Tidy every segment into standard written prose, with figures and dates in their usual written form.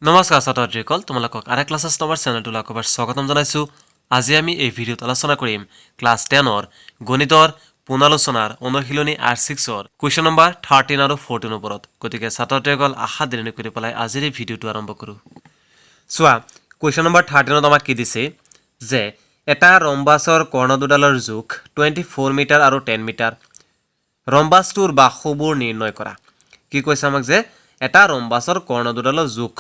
নমস্কাৰ ছাত্ৰ ছাত্ৰীসকল, তোমালোকক আৰ ক্লাছেছ নম্বৰ চেনেলটোলৈ আকৌ এবাৰ স্বাগতম জনাইছোঁ। আজি আমি এই ভিডিঅ'ত আলোচনা কৰিম ক্লাছ 10ৰ গণিতৰ পুনৰালোচনাৰ অনুশীলনী আৰ 6ৰ কুৱেশ্যন নম্বৰ 13 আৰু 14 ওপৰত। গতিকে ছাত্ৰ ছাত্ৰীসকল, আশা দেৰি নকৰি পেলাই আজিৰ এই ভিডিঅ'টো আৰম্ভ কৰোঁ। চোৱা, কুৱেশ্যন নম্বৰ 13ত আমাক কি দিছে যে এটা ৰম্বাছৰ কৰ্ণ দুডালৰ জোখ 24 মিটাৰ আৰু 10 মিটাৰ, ৰম্বাছটোৰ বাহুবোৰ নিৰ্ণয় কৰা। কি কৈছে আমাক যে এটা ৰম্বাছৰ কৰ্ণ দুডালৰ জোখ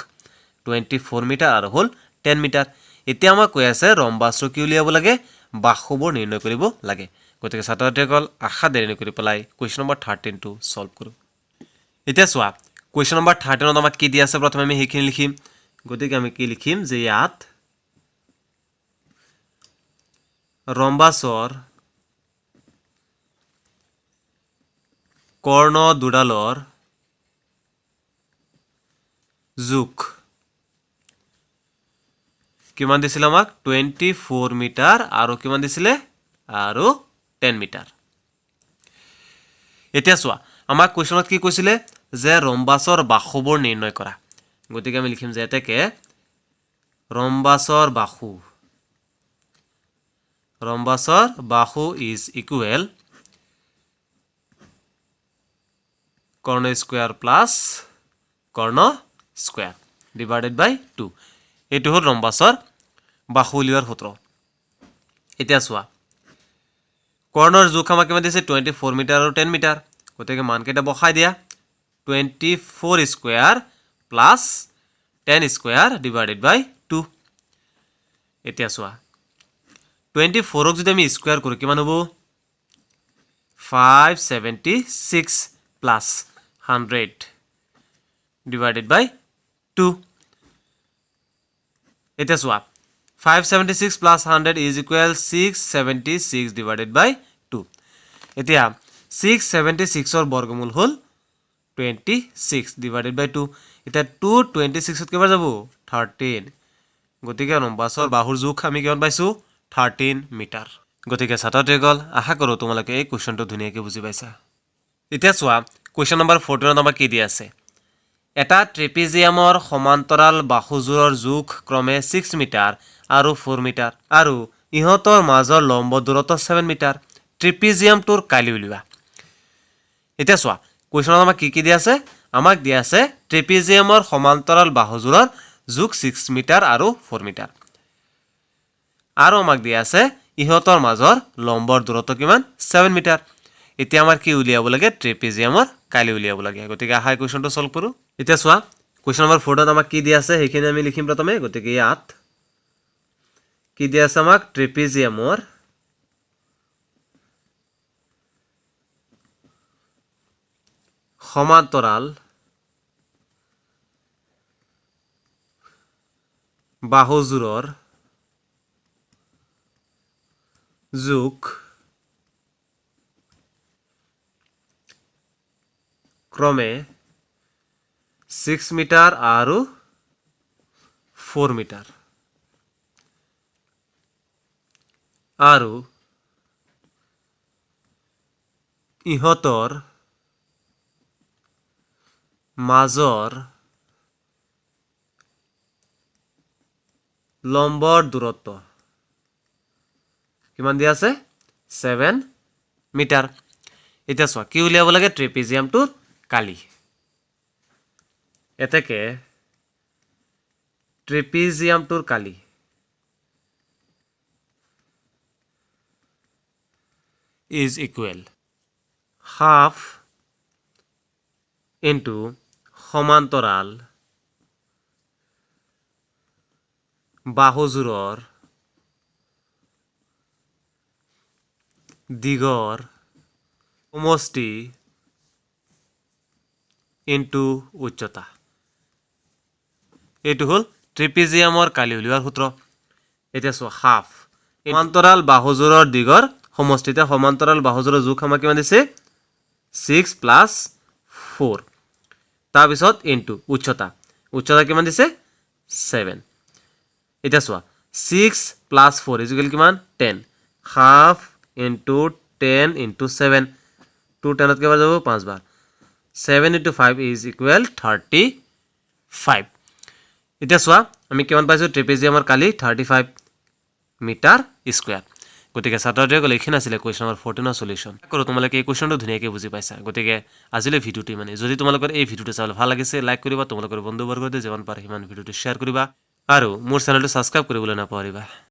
24 মিটাৰ আৰু হ'ল 10 মিটাৰ। এতিয়া আমাক কৈ আছে ৰম্বাছটো কি উলিয়াব লাগে, বাহুবোৰ নিৰ্ণয় কৰিব লাগে। গতিকে ছাত্ৰ ছাত্ৰীসকল, আশা দেৰি নকৰি পেলাই কুৱেশ্যন নম্বৰ 13টো ছল্ভ কৰোঁ। এতিয়া চোৱা, কুৱেশ্যন নম্বৰ 13ত আমাক কি দি আছে প্ৰথমে আমি সেইখিনি লিখিম। গতিকে আমি কি লিখিম যে ইয়াত ৰম্বাছৰ কৰ্ণ দুডালৰ জোখ কিমান দিছিলে আমাক 24 মিটাৰ আৰু কিমান দিছিলে আৰু 10 মিটাৰ। এতিয়া চোৱা, আমাক কুৱেশ্যনত কি কৈছিলে যে ৰম্বাছৰ বাহুবোৰ নিৰ্ণয় কৰা। গতিকে আমি লিখিম যে এতেকে ৰম্বাছৰ বাহু is equal Karna square plus Karna square divided by 2। এইটো হ'ল ৰম্বাছৰ বাহু উলিওৱাৰ সূত্ৰ। এতিয়া চোৱা, কৰ্ণৰ জোখ আমাক কিমান দিছে 24 মিটাৰ আৰু 10 মিটাৰ। গতিকে মানকেইটা বহাই দিয়া, 24 square plus 10 square divided by 2। এতিয়া চোৱা, 24ক যদি আমি স্কুৱেৰ কৰোঁ কিমান হ'ব, 576 প্লাছ 100 ডিভাইডেড বাই 2। এতিয়া চোৱা, 576 plus 100 is equal 676 divided by 2। এতিয়া 676ৰ বৰ্গমূল হ'ল 26 ডিভাইডেড বাই 2। এতিয়া 2 26ত কেইবাৰ যাব, 13। গতিকে ৰম্বাছৰ বাহুৰ জোখ আমি কিমান পাইছোঁ, 13 মিটাৰ। গতিকে ছাত্ৰ ছাত্ৰীসকল, আশা কৰোঁ তোমালোকে এই কুৱেশ্যনটো ধুনীয়াকৈ বুজি পাইছা। এতিয়া চোৱা, কুৱেশ্যন নম্বৰ 14ত আমাক কি দি আছে, এটা ট্ৰেপিজিয়ামৰ সমান্তৰাল বাহুযোৰৰ জোখ ক্ৰমে 6 মিটাৰ আৰু 4 মিটাৰ আৰু ইহঁতৰ মাজৰ লম্ব দূৰত্ব 7 মিটাৰ, ট্ৰেপিজিয়ামটোৰ কালি উলিওৱা। এতিয়া চোৱা, কুৱেশ্যনত আমাক কি কি দিয়া আছে, আমাক দিয়া আছে ট্ৰেপিজিয়ামৰ সমান্তৰাল বাহুযোৰৰ জোখ 6 মিটাৰ আৰু 4 মিটাৰ আৰু আমাক দিয়া আছে ইহঁতৰ মাজৰ লম্বৰ দূৰত্ব কিমান, 7 মিটাৰ। এতিয়া আমাৰ কি উলিয়াব লাগে, ট্ৰেপিজিয়ামৰ কালি উলিয়াব লাগে। গতিকে আহা কুৱেশ্যনটো ছল্ভ কৰোঁ। এতিয়া চোৱা, কুৱেশ্যন নম্বৰ 4ত আমাক কি দিয়া আছে সেইখিনি আমি লিখিম প্ৰথমে। গতিকে ইয়াত কি দিয়া আছে আমাক, ট্ৰেপিজিয়ামৰ সমান্তৰাল বাহুযোৰৰ জোখ ক্ৰমে 6 মিটাৰ আৰু 4 মিটাৰ আৰু ইহঁতৰ মাজৰ লম্বৰ দূৰত্ব কিমান দিয়া আছে, 7 মিটাৰ। এতিয়া চোৱা, কি উলিয়াব লাগে, ট্ৰেপিজিয়ামটোৰ কালি। এতেকে ট্ৰেপিজিয়ামটোৰ কালি is equal half into সমান্তৰাল বাহুযোৰৰ দীঘৰ সমষ্টি ইনটু উচ্চতা। এইটো হ'ল ট্ৰেপিজিয়ামৰ কালি উলিওৱাৰ সূত্ৰ। এতিয়া চোৱা, হাফ সমান্তৰাল বাহুযোৰৰ দীঘৰ সমষ্টি। এতিয়া সমান্তৰাল বাহুযোৰৰ জোখ আমাক কিমান দিছে, 6 প্লাছ 4, তাৰপিছত ইনটু উচ্চতা, উচ্চতা কিমান দিছে, 7। এতিয়া চোৱা, 6 প্লাছ 4 is equal কিমান, 10, হাফ ইনটু 10 ইনটু 7, 2 10ত কেইবাৰ যাব, 5 বাৰ। 7 ইনটু 5 is equal 35। এতিয়া চোৱা, আমি কিমান পাইছোঁ? ট্ৰেপেজিয়ামৰ কালি 35 মিটাৰ স্কুৱেৰ। গতিকে ছাত্ৰ ছাত্ৰীসকল, এইখিনি আছিলে কুৱেশ্যন নম্বৰ 14ৰ চলিউশ্যন। কৰোঁ তোমালোকে এই কুৱেশ্যনটো ধুনীয়াকৈ বুজি পাইছা। গতিকে আজিলৈ ভিডিঅ'টো মানে, যদি তোমালোকৰ এই ভিডিঅ'টো চাবলৈ ভাল লাগিছে, লাইক কৰিবা, তোমালোকৰ বন্ধুবৰ্গতে যিমান পাৰে সিমান ভিডিঅ'টো শ্বেয়াৰ কৰিবা আৰু মোৰ চেনেলটো ছাবস্ক্ৰাইব কৰিবলৈ নাপাহৰিবা।